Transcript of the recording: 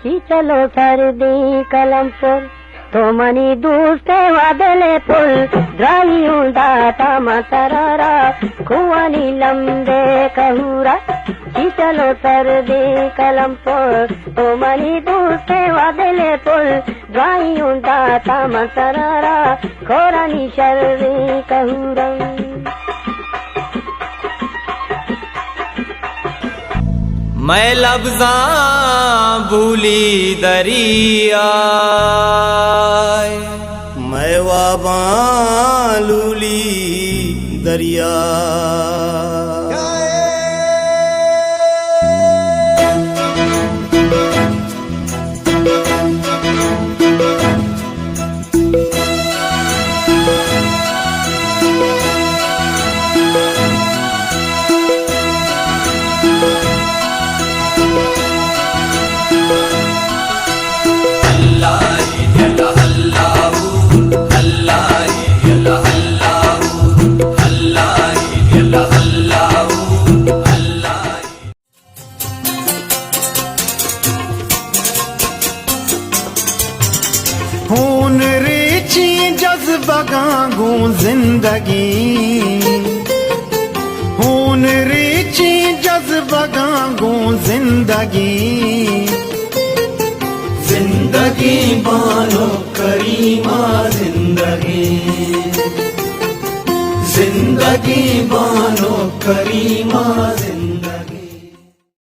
چی چلو سردیں کلم پر، تو منی دوست و دل پل، درائی اوں داتا من ترارا، کوانی لمبے کہورا۔ چی چلو سردیں کلم پر، تو منی دوست و دل پل، درائی اوں داتا من ترارا، کورانی شریں کہورا۔ مئے لبزاں بولی دریا، مئے واباں لولی دریا۔ ہون ریچیں جذبگاں گوں زندگی، ہون ریچیں جذبگاں گوں زندگی، زندگی بانک کریمہ زندگی، زندگی بانک کریمہ زندگی۔